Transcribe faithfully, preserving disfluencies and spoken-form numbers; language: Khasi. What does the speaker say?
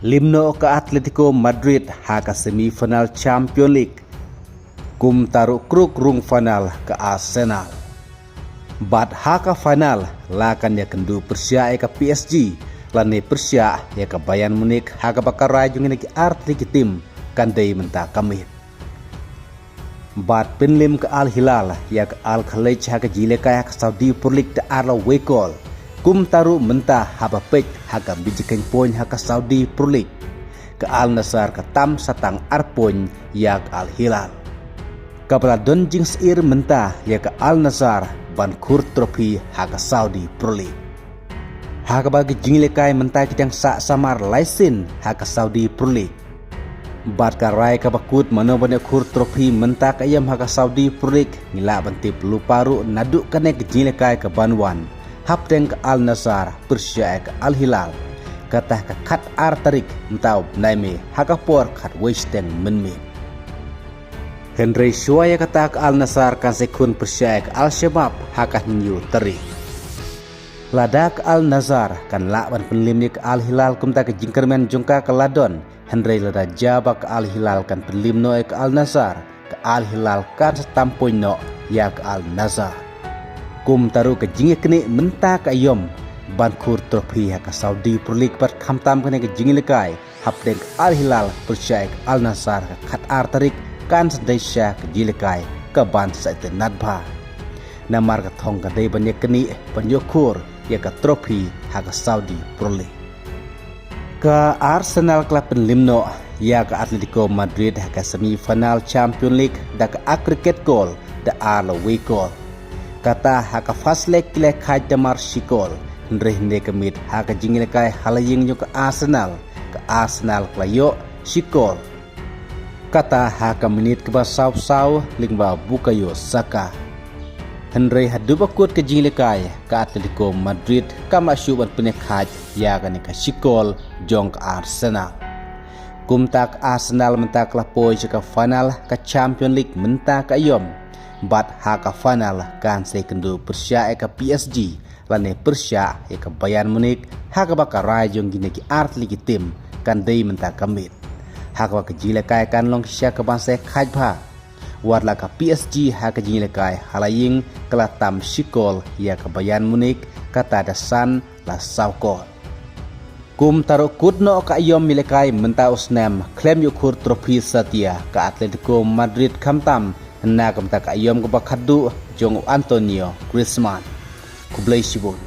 Lymnoh ka Atletico Madrid ha ka semi-final Champions League. Kumta ruh kruk rung final ka Arsenal. Bad ha ka final la kan ïakynduh pyrshah ïa ka P S G lane pyrshah ïa ka Bayern Munich ha kaba ka rai jong kine ki artylli ki tim kan dei mynta ka miet. Bad pynlem ka Al Hilal ïa ka Al Khaleej ha ka jingïalehkai ha ka Saudi Pro League da ar la wei kol. Kumta ruh mynta haba peit ha ka mejkeng point ha ka Saudi Pro League, ka Al Nassr ka tam sa tang ar point ïa ka Al Hilal. Kaba la don jingsyier mynta ïa ka Al Nassr ban khur trophy ha ka Saudi Pro League. Ha kaba ki jingïalehkai mynta ki dang sah samar lai sien ha ka Saudi Pro League. Bad ka rai kaba kut mano ban ïakhur trophy mynta ka ïam ha ka Saudi Pro League ngi lah ban tip lypa ruh naduh kane ka jingïalehkai ka ban wan hapdeng ka Al Nassr pyrshah ïa ka Al Hilal. Kata ka khat ar tarik mynta u bnai May ha ka por khat wei shiteng mynmiet. Hynrei shuwa ïa kata ka Al Nassr kan sa ïakhun pyrshah ïa ka Al Shabab ha ka hynñiew tarik. Lada ka Al Nassr kan lah ban pynlem ïa ka Al Hilal kumta ka jingkyrmen jong ka ka la don, hynrei lada jia ba ka Al Hilal kan pynlem noh ïa ka Al Nassr, ka Al Hilal kan sa tam point noh ïa ka Al Nassr. Kumta ruh ka jingïaknieh mynta ka ïom ban khur trophy ha ka Saudi Pro League bad khamtam kane ka jingïalehkai hapdeng ka Al Hilal pyrshah ïa ka Al Nassr ka khat ar tarik kan sa dei sha ka jingïalehkai ka ban sa itynnad bha. Namar ka thong ka dei ban ïaknieh ban ïakhur ïa ka trophy ha ka Saudi Pro League. Ka Arsenal ka la pynlem noh ïa ka Atletico Madrid ha ka semi-final Champions League da ka aggregate goal da ar la wei kol. Kata ha ka first leg ki la khaid da mar shi kol, hynrei hynne ka miet ha ka jingïalehkai ha la ïing jong ka Arsenal, ka Arsenal ka la ïoh shi kol. Kata ha ka minit kaba saw saw lyngba Bukayo Saka. Hynrei haduh ba kut ka jingïalehkai ka Atletico Madrid kam la shuh ban pynïakhaid ïa kane ka shi kol jong ka Arsenal. Kumta ka Arsenal mynta ka la poi sha ka final ka Champions League mynta ka ïom. Bad ha ka final kan sa ïakynduh pyrshah ïa ka P S G lane pyrshah ïa ka Bayern Munich ha kaba ka rai jong kine ki artylli ki tim kan dei mynta ka miet. Ha kaba ka jingïalehkai kan long shisha ka ban sa ïakhaid bha. Wat la ka P S G ha ka jingïalehkai ha la ïing ka la tam shi kol ïa ka Bayern Munich kata da san la saw kol. Kumta ruh kut noh ka ïom ïalehkai mynta u snem khlem ïoh khur trophy satia ka Atletico Madrid khamtam na ka bynta ka ïom kaba khatduh jong u Antonio Griezmann. Khublei shibun.